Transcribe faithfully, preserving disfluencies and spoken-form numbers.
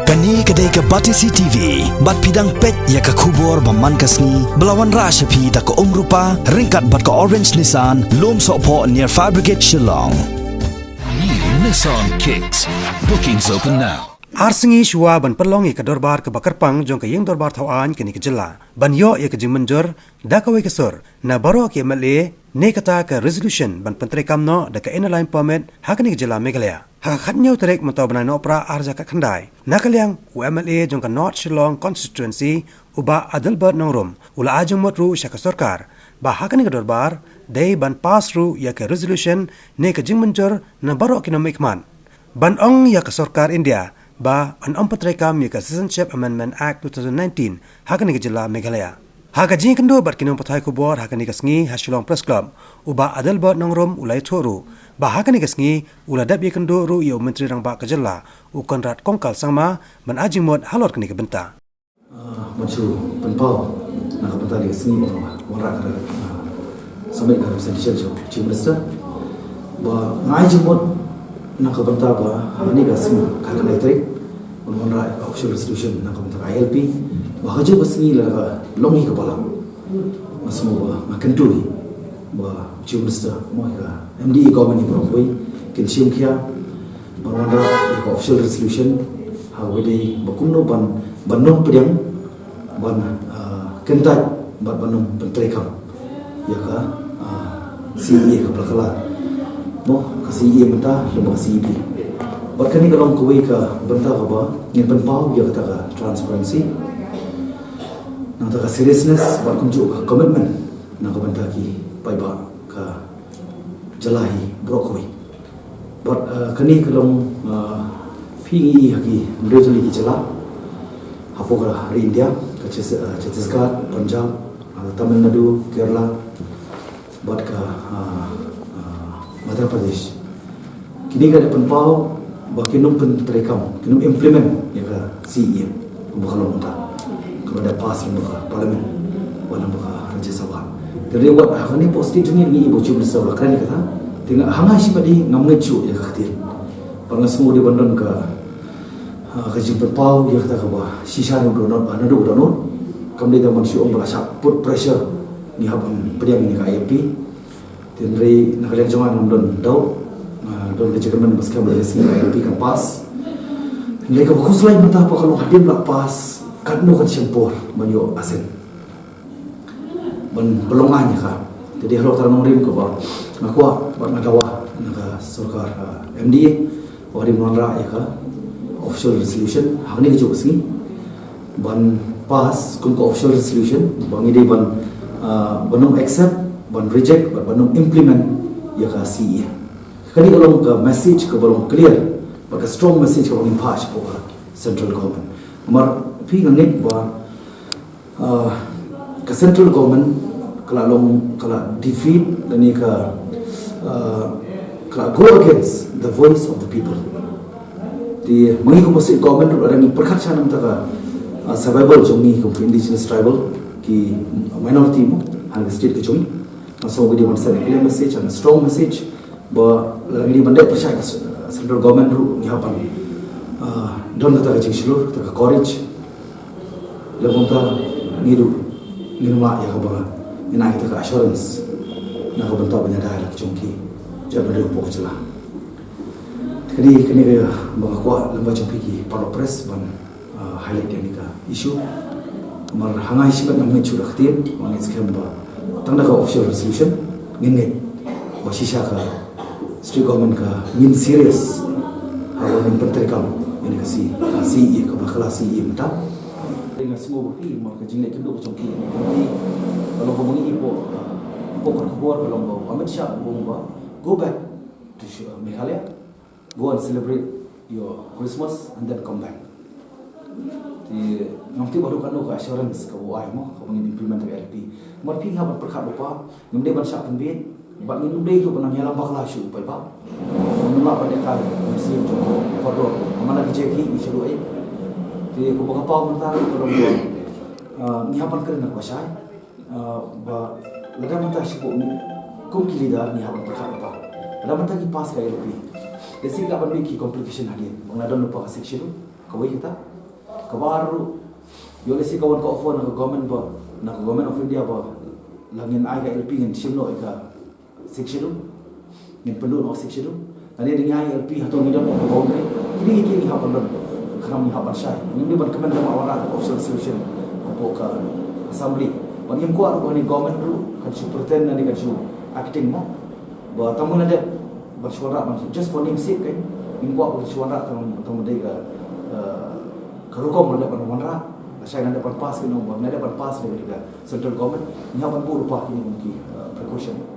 Kane ka dei ka Batesi T V, bad phi dang peit ïa ka khubor ba man ka sngi, ba la wanrah sha phi da ka Umrupa, ryngkat bad ka Orange Nissan, Lum Sohphoh near Fire Brigade Shillong. New Nissan Kicks. Bookings open now. Ar sngi shuwa ban pynlong ïa ka dorbar kaba kyrpang jong ka ïing dorbar thaw aiñ kane ka jylla, ban ïoh ïa ka jingmynjur da kawei ka sur na baroh ki M L A, ne kata ka resolution ban pyntreikam noh da ka Inner Line Permit ha kane ka jylla Meghalaya. Ha ka khathynñiew tarik mynta u bnai Nohprah arhajar khatkhyndai, na ka liang u M L A jong ka North Shillong Constituency, u Bah Adelbert Nongrum, u la ai jingmut ruh sha ka sorkar ba ha kane ka dorbar dei ban pass ruh ïa ka resolution ne ka jingmynjur na baroh ki nongmihkhmat, ban ong ïa ka sorkar India ba yn ym pyntreikam ïa ka Citizenship Amendment Act two thousand nineteen ha kane ka jylla Meghalaya. Ha ka jingïakynduh bad ki nongpathai khubor ha kane ka sngi ha Shillong Press Club, u Bah Adelbert Nongrum u la ïathuh ruh ba ha kane ka sngi u la dep ïakynduh ruh ïa u Myntri Rangbah ka jylla, u Conrad Kongkal Sangma, ban ai jingmut halor kane ka bynta. Ah, ban shu pynpaw na ka bynta kane ka sngi, ba wanrah ka, ah, submit ka representation sha u Chief Minister, ba nga ai jingmut na ka bynta ba ha kane ka sngi, ka khyndai tarik, ban wanrah ka official resolution na ka bynta ka I L P, ba ha kajuh ka sngi lada ka long hi ka balang, nga sngew ba nga kyntu hi ba u Chief Minister, mo, ïa ka M D A government hi baroh kawei kin shim khia ban wanrah ïa ka official resolution ha kaba dei ba kumno ban, ban nym pdiang, ban, ah, kyntait bad ban nym pyntreikam ïa ka, ah, C A A kaba la kylla, mo, ka C A A mynta lem bad ka C A P. Bad kane ka long kawei ka bynta kaba ngin pynpaw ïa kata ka transparency, nangta ka seriousness bad kumjuh ka commitment na ka bynta ki paidbah ka jylla hi baroh kawei. Bad, uh, kane ka long, uh, phi ngi i ha ki hynriew tylli ki jylla hapoh ka ri India, ka Chhattis-, uh, Chhattisgarh, Punjab, uh, Tamil Nadu, Kerala, bad ka, uh, uh, Madhya Pradesh. Kine ki la pynpaw ba kin nym pyntreikam, kin nym implement ïa ka C A A kumba ka long mynta, kaba la pass lyngba ka Parliament bad lyngba ka Rajya Sabha. Te dei wat ha kane hapoh state jong ngi, ngi i ba u Chief Minister u la kren ïa kata. Te nga, ha nga shimet hi ngam ngeit shuh ïa ka ktien. Bad nga sngew dei ban don ka, ha, ka jingpynpaw ïa kata kaba shisha naduh, naduh, naduh. Kam dei tang ban shu ong ba la shah put pressure ngi hap ban pdiang ïa kane ka I L P. Te hynrei na ka liang jong nga ngam don doubt, nga don ka jingkyrmen ba skhem ba ka sngi I L P kan pass. Hynrei kaba khuslai mynta ba ka long hadien ba la pass, katno kan shim por ban ïoh assent ban pynlong aiñ ïa ka. Te dei halor kata ka nongrim kaba nga kwah bad nga dawa na ka sorkar, uh, M D A, ba ka dei ban wanrah ïa ka official resolution ha kane kajuh ka sngi, ban pass kum ka official resolution, ba ngi dei ban, ah, ban nym accept, ban reject, bad ban nym implement ïa ka C A A. Kane ka long ka message kaba long clear bad ka strong message kaba ngin pass sha ka central government. Namar phi, nga ngeit ba, ah, ka central government ka la long, ka la defeat lane ka, ah, ka la go against the voice of the people. Te ma ngi kum ka state government ruh lada ngi pyrkhat sha na ka bynta ka, ah, survival jong ngi kum ki indigenous tribal, ki minority mo, ha ka state ka jong ngi, nga sngew ba dei ban send a clear message and a strong message ba lada ngi dei ban dei pyrshah ka s-, central government ruh ngi hap ban, ah, don kata ka jingshlur, kata ka courage. Lada kumta ngi ruh ngin ym lah ïa kaba ngin ai kata ka assurance na ka bynta ban ïada ïa la ka jong ki jaitbynriew hapoh ka jylla. Kane, kane kaba nga kwah lem bad jong phi ki paralok press ban, ah, highlight ïa kane ka issue. Namar ha nga shimet ngam ngeit shuh da ka ktien, nga ngeit skhem ba tang da ka official resolution ngin ngeit ba shisha ka state government ka ngin serious ha ba ngin pyntreikam ïa kane ka C, ah, C A A, kaba la kylla C A A mynta. Nga sngew ba phi, namar ka jingleh kynduh ka jong ki, ka long kaba ngi i hapoh, ah, hapoh ka khubor ka long ba u Amit Shah u ong ba, "Go back to Sh-, uh, Meghalaya, go and celebrate your Christmas and then come back." Te ngam tip haduh katno ka assurance kaba u ai mo, kaba ngin implement ïa ka I L P. Namar phi, ngi hap ban pyrkhat lypa, ngim dei ban shah pynbieit, bad ngim dei ruh ban nang ïalam bakla shuh ïa u paidbah. Ngim lah ban ïakai mynsiem jong ka kordor, namar na ki jaka ki shu duh ei. Te kumba ka paw mynta ka long ba, ah, ngi hap ban kren na kaba shai. Ah, ba lada mynta shu buh ngi kum ki leader ngi hap ban pyrkhat lypa. Lada mynta ngi pass ka I L P, lehse ki lah ban mih ki complication hadien. Ba nga don lypa ka section kawei kata. Kaba ar ruh, ïoh lehse ka wan ka offer na ka government ba, na ka Government of India ba la ngin ai ka L P ngin shim noh ïa ka Sixth Schedule. Ngin pynduh noh Sixth Schedule. Lane da ngi ai L P hato ngi don ka boundary. Kine ki ngi hap ban don. Khnang ngi hap ban shai. Ngim dei ban kmen da ma wanrah ka official resolution hapoh ka assembly. Bad ngim kwah ruh ba kane government ruh kan shu pretend lane kan shu acting mo. Ba tang ban dep ban shu wanrah ban, just for namesake kan. Ngim kwah ban shu wanrah tang, tang ban dei ka, eh, ka rukom ban dep ban wanrah. Lashai ban dep ban pass kine, ban dep ban pass dei ka central government. Ngi hap ban buh lypa kine ki, eh, precaution.